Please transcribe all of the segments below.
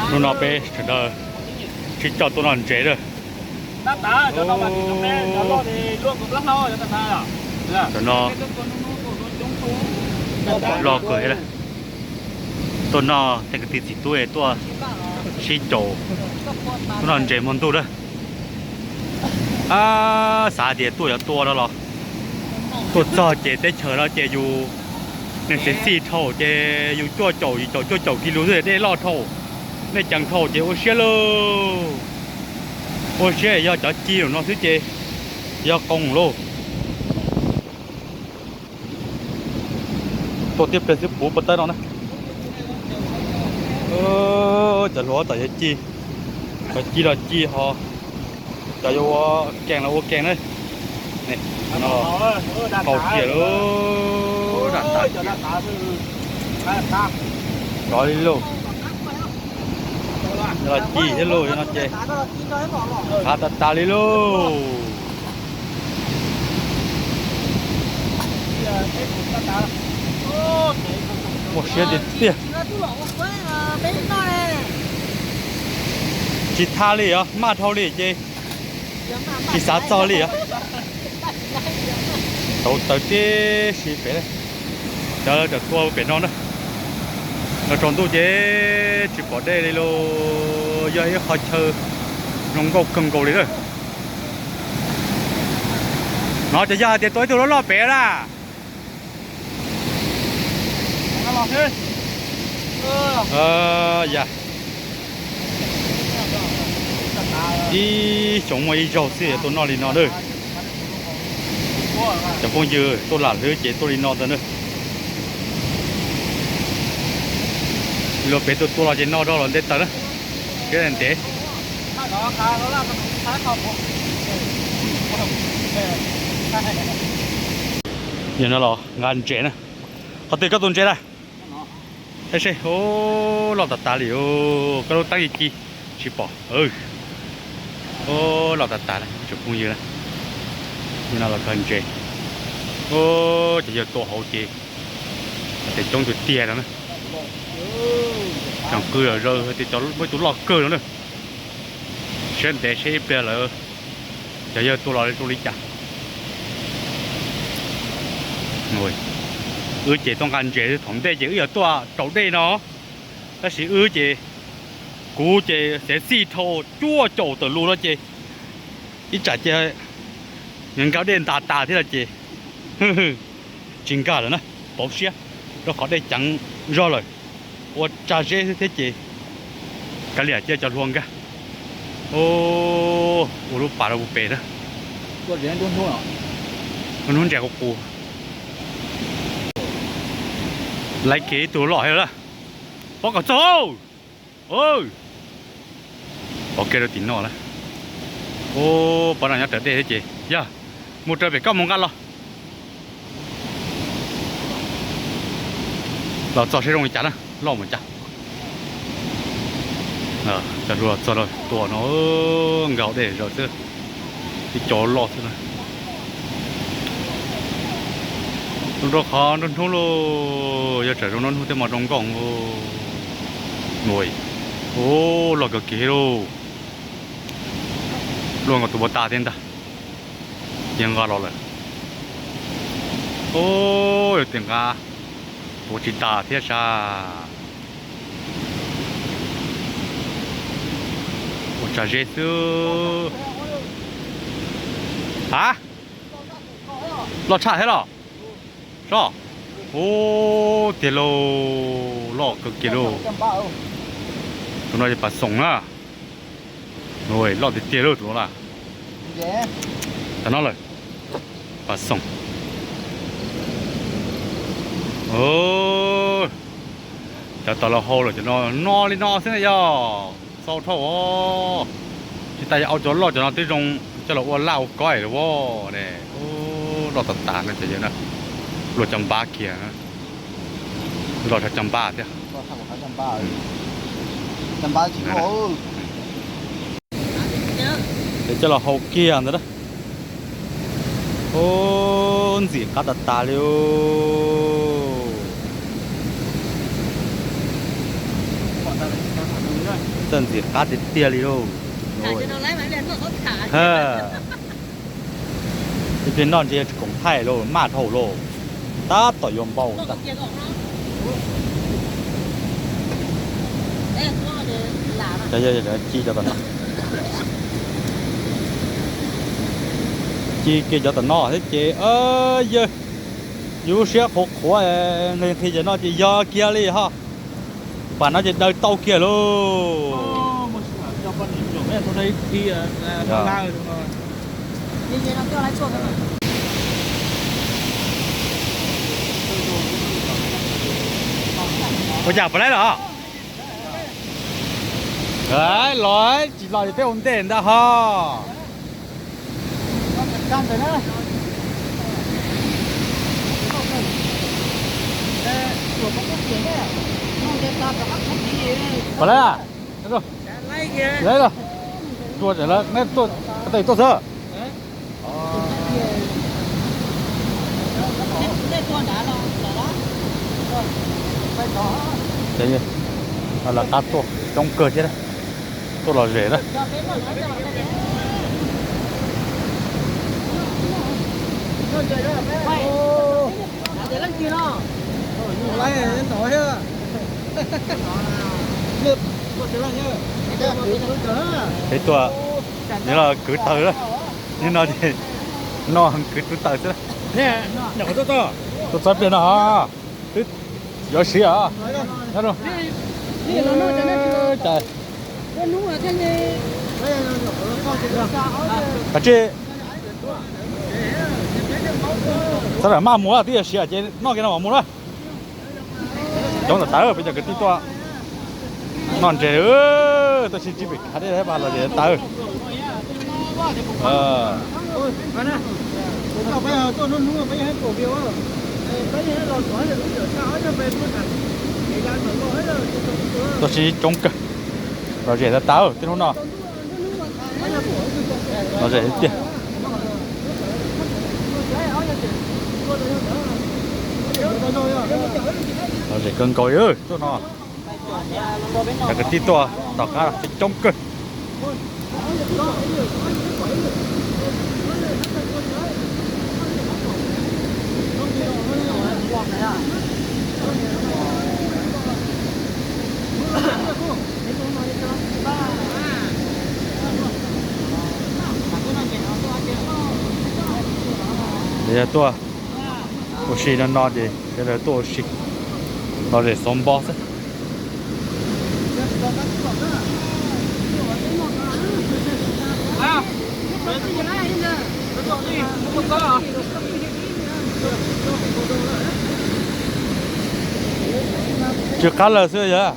Hnub no peb sawv daws sib coj tuaj noj ntses lawm. Cov no loj kawg thiab lawm. Tuaj noj tej kwv tij txiv tub tuaj sib caum tuaj noj ntses hmo ntuj lawm. Xav tias tuaj yuav tua no los tuaj txog ces teb chaws no ces yus neeg xev xij dhau ces yus cuaj caum yus caum cuaj caum kis lus xwb dej loj dhau, dej ceev dhau ces ua siab lauj. Ua siab yog cov ci no xwb ces yog qoo lauj. Tuaj tib pliag xwb puv puag tawb no na. Cov hluas tom yog ci, cov ci los ci ho, cov yuav ua kees los ua kees na. Qau kiag lauj, dam tas kiag. Cov li lauj, los ci thiab lauj no ces, qab tas tas li lauj. Muaj siab tiag tiag. Tsis thaj li os, maj dhau li ces tsis xav txog li os. Tau taws tib si pem, cov tam tua pem no na. Los tsaus ntuj ces tsis pom dej li lauj, yog ib qho chaw zoo nkauj kawg nkaus li na. No ces yog hais tias tua ib tug loj loj pem na. Yam, ib xyoo muaj ib zaug xwb tuaj noj li no na. Cov phooj ywg tuaj lam hlwb ces tuaj li no ntag na. Luag pem tuaj tua los ces no rau los ntev taws na, siab ntev. Yog no los nqa ntses na. Qhov twg koj tus ntses na? Seb, loj tas tas li, koj lub teeb ci ci tsis pom. Loj tas tas li tsoom phooj ywg na. Yog no los kag ntses. Ces yawg tua hauv ces hais tias coob tiag tiag no na. Tseem qw zom zaws hais tias cov muaj ib tug loj kawg no na. Siab ntev seb ib pliag lawv cov yawg tua los zoo li cas. Wb ces tuaj nqa ntses, thaum ntej ces wb yuav tuaj raus dej no, tab sis wb ces, kuv ces xev xij dhau, cuaj caum tawm lus no ces ib tsam ces nkag dej ntas tas thiab no ces tsis nkag lawm na, pauv siab rau qhov dej ceev zog lawm, ua tsa zeb xwb thiab ces kav liam cia cov hluas nkag. Ua lub pas rau puag pem na. Hnub ntses qus qus. Laiv kiag ib tug loj heev lawm. Pov kom txog. Pov kiag rau tim no lawm. Pov no nyob raws dej thiab ces yog mus raws pem koj mus nqa los. Los txog seb zoo li cas na, loj mus cas. Cov hluas los txog lawm, tua no nkag dej zom zaws xwb, ib co loj xwb na. Rau qhov nruab hnub lauj, yog tsam zoo nruab hnub thiab mas zoo nkauj. Ua, loj kawg kiag lauj. Luaj nkaus tus puas tas thiab ntag. Yog nqa los lawm. Ua, yog tias nqa, tua tsis tas thiab sas. Ua tsa zeb xwb. Ha, loj tshaj thiab los? Sob, ub, tiag lauj, loj kawg kiag lauj. Tus no yog pas xoom na. Loj tiag tiag lauj tus no na. Tag no lawm, pas xoom. Cov tau los hau lawm cov no, no li no xwb na yog. Xau dhau os. Tsis tas yog au cov loj cov no twb zoo coj los ua laj ua kob es los ne. Loj tas tas no cov yawg na. Luaj cov npab kiag, loj tshaj cov npab thiab. Ces coj los hau kiag ntawd na. Ub, ntxim qab tas tas li. Txawj ntxim qab tiag tiag li lauj. Ib pliag noj ntshe yog tsis koom thaij lauj, maj dhau lauj. Tab tom yuav npau ntag. Ci cov tom no, ci kiag cov tom no thiab ces yawg, yus lub siab qhuav qhuav, nqhis nqhis cov no ces yog kiag li ho. Pas no ces daws tau kiag lauj. Ua cas puas laib los? Los tsis los ces peb ua ntej ntag ho. Puas laib? Laib los. Tuaj, neb tuaj, tej tuaj xwb. Lawv qab tuaj coob kawg thiab, tuaj lom zem na. Peb tuaj, neb los kwv taws na, neb no ces no kwv tus taws xwb. Tuaj txog pliag no, twb yuav siav os. Ab tsi, txhob ram maj mus, twb yuav siav ces noj kiag no mam mus na. Coob ntawm tawv peb cov kwv tij tuaj noj ntses, tuaj sib ntsib pem khav dej thiab pas los zem tawv. Tuaj sib ntsib coob kawg, los zem tawv tib hnub no. Los zem tiag, los zem kawg nkaus tuaj no. Cov kwv tij tuaj tom qab coob kawg. Yog tuaj ua si no no ces yog lawv tuaj ua si, los zem xov npo xwb. Tsis qab lawm xwb yog.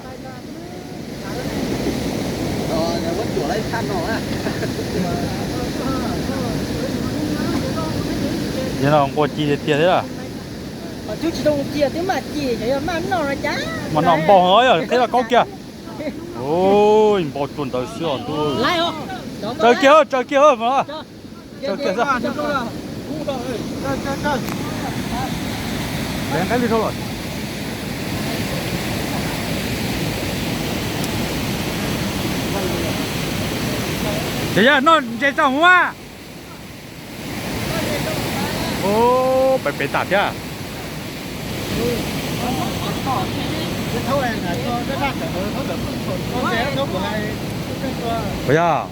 Yog no nqua ci tiag tiag thiab. Mas noj npau heev, qhib los kaub kiag. Npau tsuag ntawd xwb os ntuj. Tsaws kiag, tsaws kiag mas. Tsaws kiag xwb. Nqaib li dhau los. Ces yog noj ntses tso mus mas. Pem pem tas thiab. Puas yog?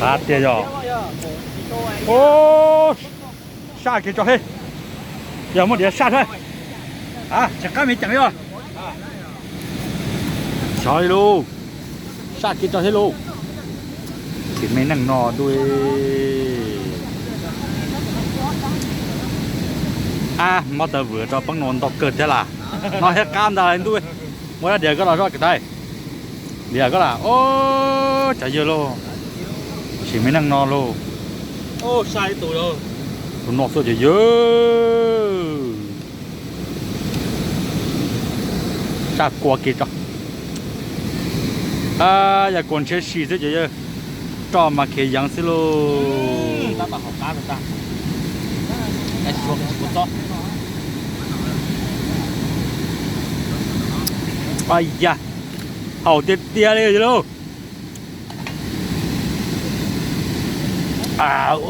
Qab tiag yog. Saj kiag tso he. Yog muaj diav saj thiab. Tsis qab me ceem yog. Xyov li lauj. Saj kiag tso thiab lauj. Tsis me neej no ntuj. Ab, mob taw vwm rau peeb no ntau kawg thiab las. No thiab qab ntag ntuj. Muaj dab diav koj los zoj kawm tais. Diav koj las, o, cov yawg lauj. Tsis me neej no lauj. Tus no xwb cov yawg. Saj kua kiag tso. Yog kua ntshiab si xwb cov yawg. Roj mas khiav yeev xwb lauj. Ua txob. Ua ya, haum tiag tiag li lauj.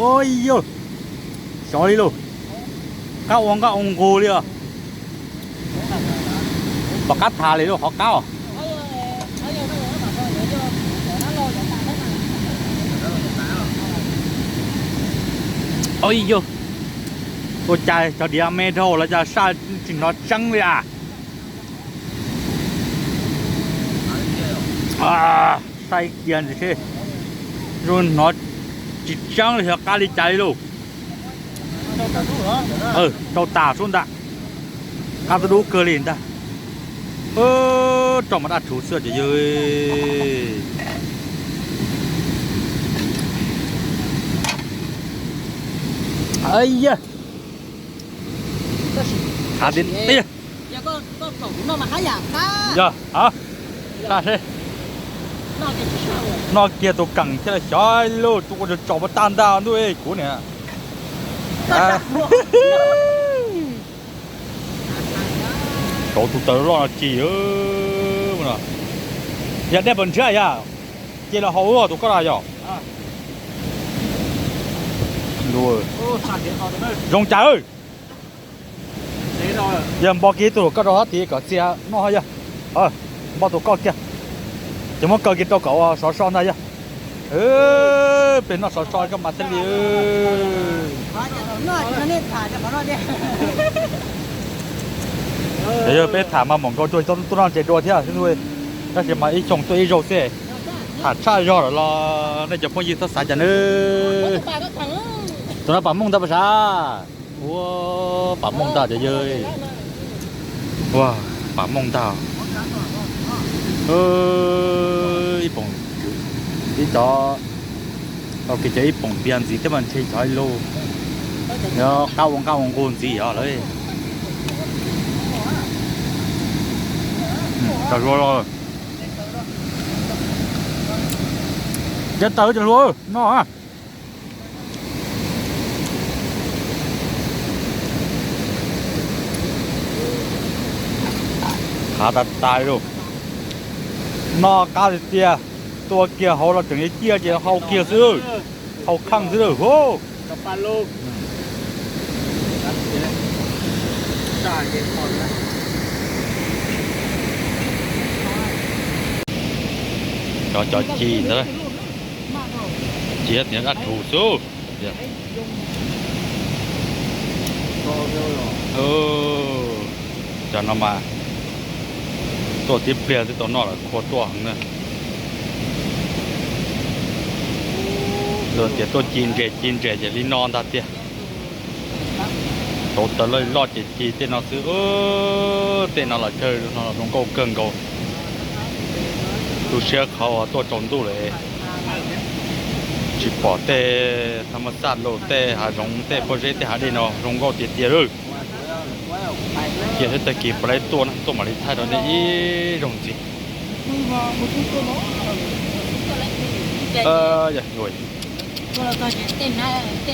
Ua yog, xyov li lauj. Qab ua nqaj ua nqug li os. Pom qab tham li lauj, qhov qab os. Ua yog, ua cas cov diav me dhau los cas saj tsis hnov tseeb li a. Saib kiag ntsis seb, zoo hnov tsis tseeb li xyov qab li cas li lauj. Rau tas sub ntag. Qab tub dub kawg li ntag. Rau mas daj rhuv xwb ces yog. Hav tiag tiag. Yog, saj seb. Noj kiag tus keem thiaj li xyov lauj, tus ua tsaus tsaus puas tag ntag ntuj kuv niam. Kauv tus taws loj no ci. Yog dej pas nrhiav yog, ces los haus tus koj los yog. Zoo cas. Yog npo kiag tus koj rau hab tid kom txia noj yog. Npo tus koj kiag, ces muab kaw kiag rau kom sov so ntag yog. Peb noj sov so koj mas thiaj li. Yog peb tham mas mam nkaus cuag tuaj noj ntses dua thiab, tab sis mas ib xyoos tuaj ib zaug xwb. Tham tshaj zog lawm los nej cov phooj ywg txhob xav cas nawb. Tus no pam mooj ntag pas sav. Ua, pam mooj ntag cov yawg. Ua, pam mooj ntag. Ib poom, ib cov, tau kiag cov ib poom npias ntxiv thiab mas ntshe xyov ib lub. Qab ua nqaj ua nqug ntxiv os lawm. Cov hluas los, cov taws cov hluas no. Qab tas tas li lauj. Noj qab tiag tiag, tua kiag hauv los tseem ciaj ces hau kiag xwb, hau kheej xwb lauj. Cov cov ci ntawd, ci tias dab rhuv xwb. Cov no mas tuaj tib pliag twb tau noj lawm, khua tuaj heev na. Luag tias tuaj ci ntses ci ntses ces li no ntag tiag. Tau taws loj loj ces ci tej no xwb. Tej no los chaw no zoo nkauj kawg nkaus. Tu siab qhov uas tuaj tsaus ntuj lawm tsis pom tej thab maj xaj los tej hav zoov tej pob zeb tej hav dej no zoo nkauj tiag tiag lawm. Cia seb tag kis puas laib tuaj na, tuaj mam li thaij rau nej ib zaug ntxiv.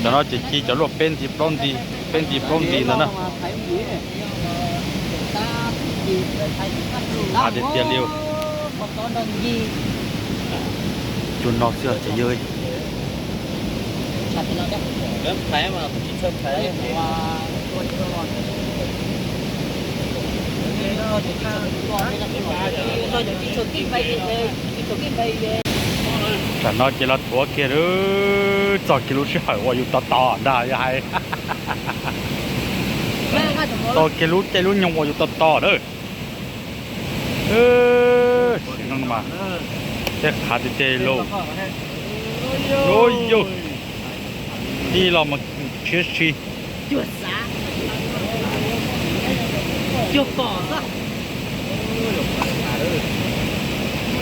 Cov no ces ci cov luaj peb nti plaub nti, peb nti plaub nti ntawd na. Hav tiag tiag li. Cua no xwb ces yog. Tam no ces los thuav kiag txog kiag lub sij hawm uas yus tos tos ntag yog hais. Txog kiag lub caij lub nyoog uas yus tos tos lawm. Sim neej mas tej qhav tiag tiag lauj. Ub yug, ib los mas tshiab si.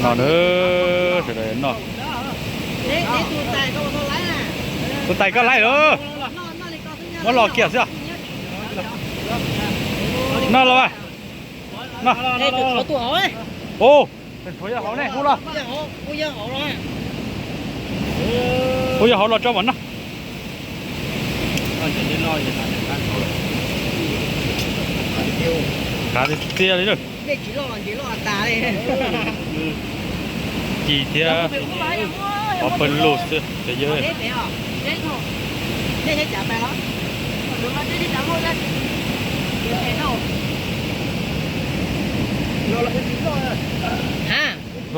No na, sawv daws noj. Tus tais koj laib lawm, muab los kiag xwb. Noj los, noj. Ub, tshuav yog hauv ne, hu los. Hu yog hauv los tso mam noj. Kav tiag tiag li lawm. Ci thiab qhov pawg lug xwb ces yog.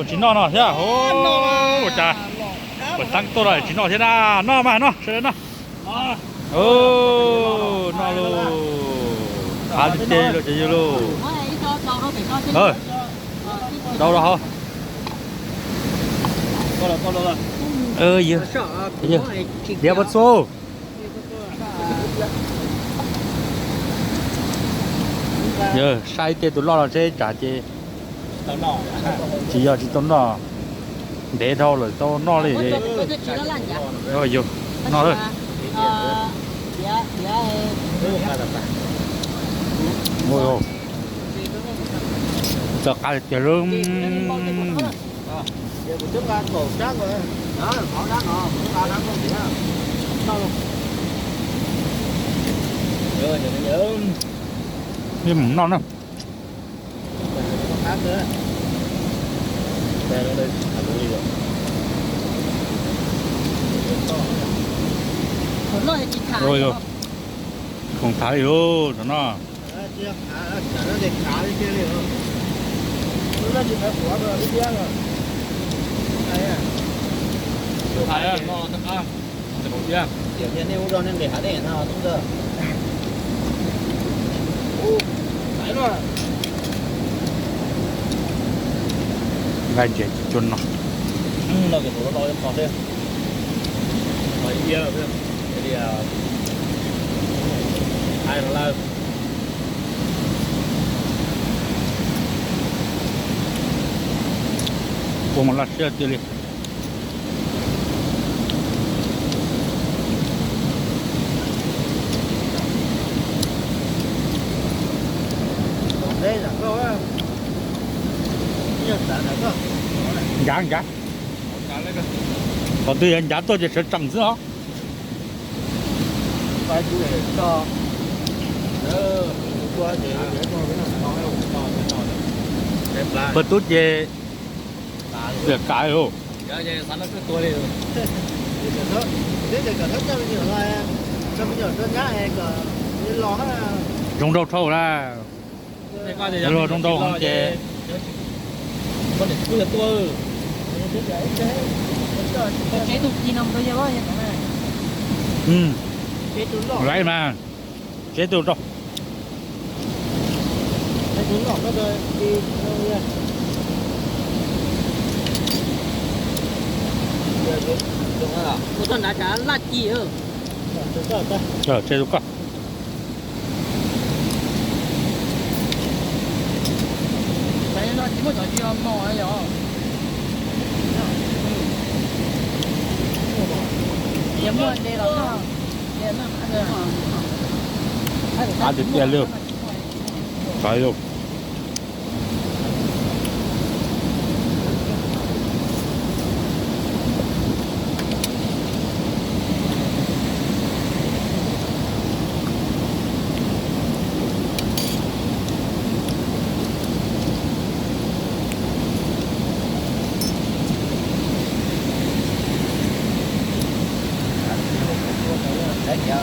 Tsis noj no thiab. Ua cas puas tab tuaj los tsis noj thiab na. Noj mas noj, sawv daws noj. Noj lauj. Kav tiag tiag li lawm ces yog lauj. Dau rau hauv. Yog, yog, diav pab txu. Yog saib tej tus loj los seb tsam ces tsis yog tsis tau noj, ntev dhau lawm tau noj li. Yog, noj lawm. Txawm qab tiag tiag li. Mus noj na. Khoom thav li lub no. Nqaij ntses tsis tshua no. Ua mas laj siab tiag li. Ncav ncav. Qhov twg yog ncav tuaj ces sawv tsees xwb os. Pawg tub ces tias kav lauj. Zoo nraug dhau na. Luag zoo nraug heev ces. Laiv mas, tsev tus rau. Ua txoj nrad tsam laj ci. Tsev tus koj. Qab tiag tiag li. Saib lauj.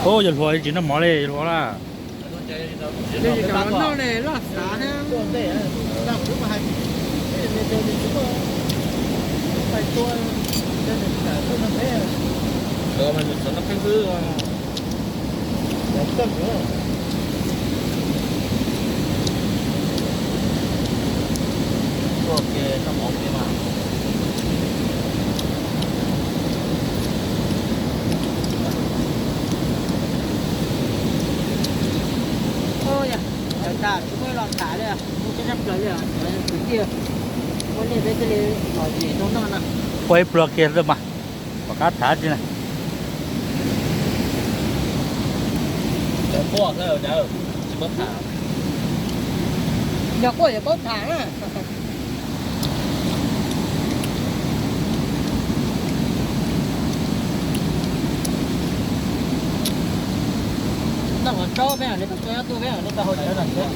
Ub, yawg hluas tsis noj mov li, yawg hluas na. Ua ib pluag kiag xwb mas, pom qab tham tsi na. Yog quaj yuav paub tham na. Tau qhov tsaub peb, nej tau tsaub nyob tuaj peb, nej tau hau cawv los thiab.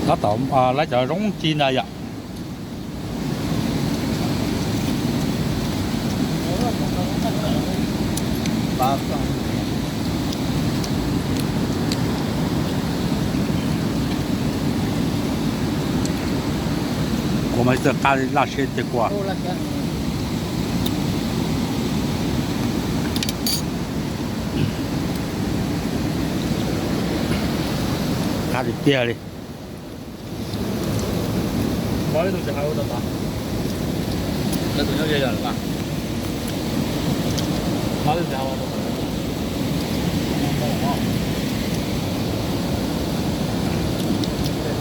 Tab tom lawv cov zoo ci ntag yom. Kuv mas txawj qab laj siab tiag kuv. Qab tiag tiag li.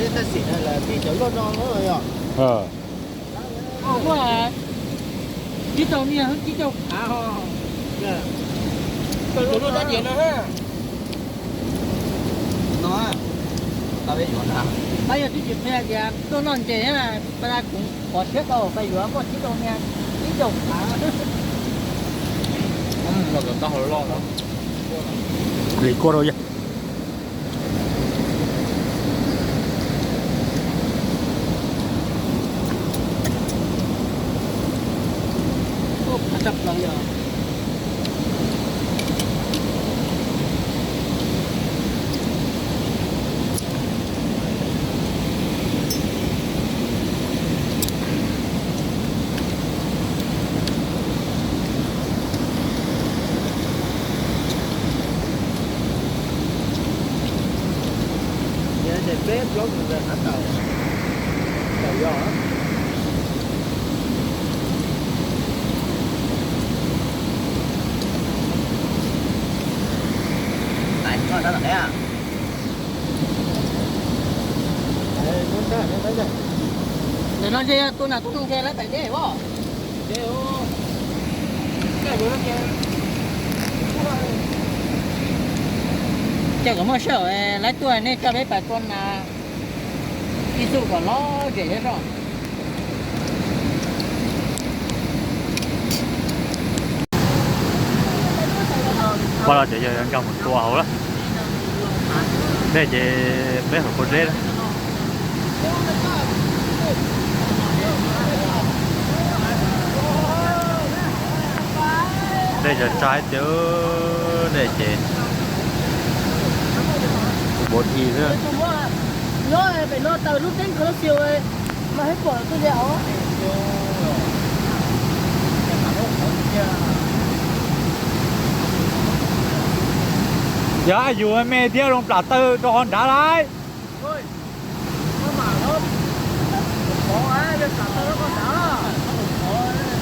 Tej thaj xim no lawv tij cov luaj no yog. Ua tsib rau niag, tsib rau phav ho. Tus luaj dab tsi no ha. No, pab yog twb tsis qhia tias tuaj noj ntses na, pab kuv pov siab tau pab yuav muaj tsib rau niag, tsib rau phav. Los kom tau hauv loj no. Li kuaj rau yog. Ces peb plaub tus ntawd hav tawm, tawm yog. Tais koj sab tom qab. Ntawm no ntshe tua nas tuaj no ntshe lawv tais deb os. Coj kom muaj sij hawm lawv tuaj nej coj peb pais tua nas ib xub kom lom zem thiab soj. Pab los ces yog nkag mus tua hauv lawm. Dej ces peb hauv pob zeb na. Dej cov tsab tiag, dej ces kuv npau thi xwb. Nyob pem no taws lub teeb kho lub xyoo mas hais pom tuaj ze os. Yog yus me thiab zoo plam taw rau qhov nrad lawm.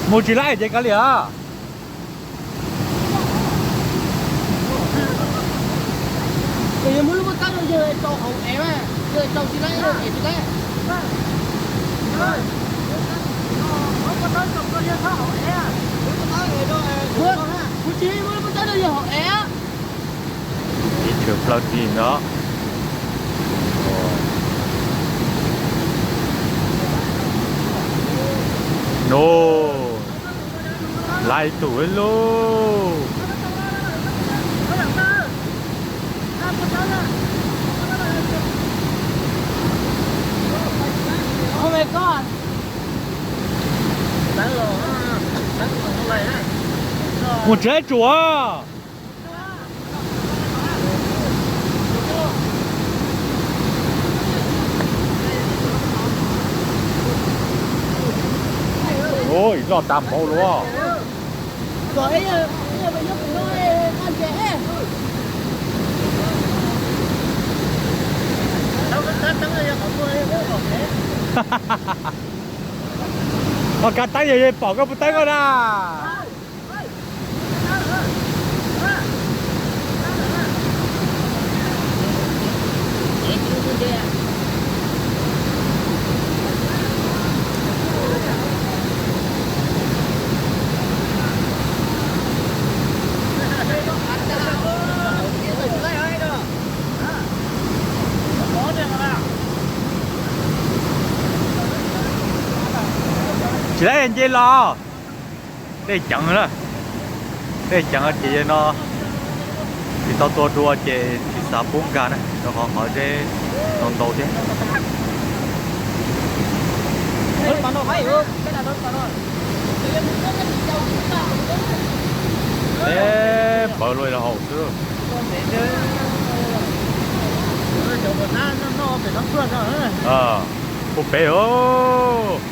Mus tsis laij ces kav liam. Yog muab lub pob tawb rau yawg tau hauv ev, yawg tau tsis laij, yawg ev tsis laij. Kuv tsis muab lub pob tawb rau yawg hauv ev. Ib tshwm plaws tim no. No, laiv tus ib lub. Mus tsev tsuas. Ui, loj tas npaum li. Ho kav teeb yog pom koj puas teeb na. Tsis tau nce los, dej ceev na, dej ceev ces no tsis tau tua dua ces tsis xav pub nkag na, rau qhov qhov zeb ntau ntau thiab. Peb pawv luaj los haus xwb. Puag pem os.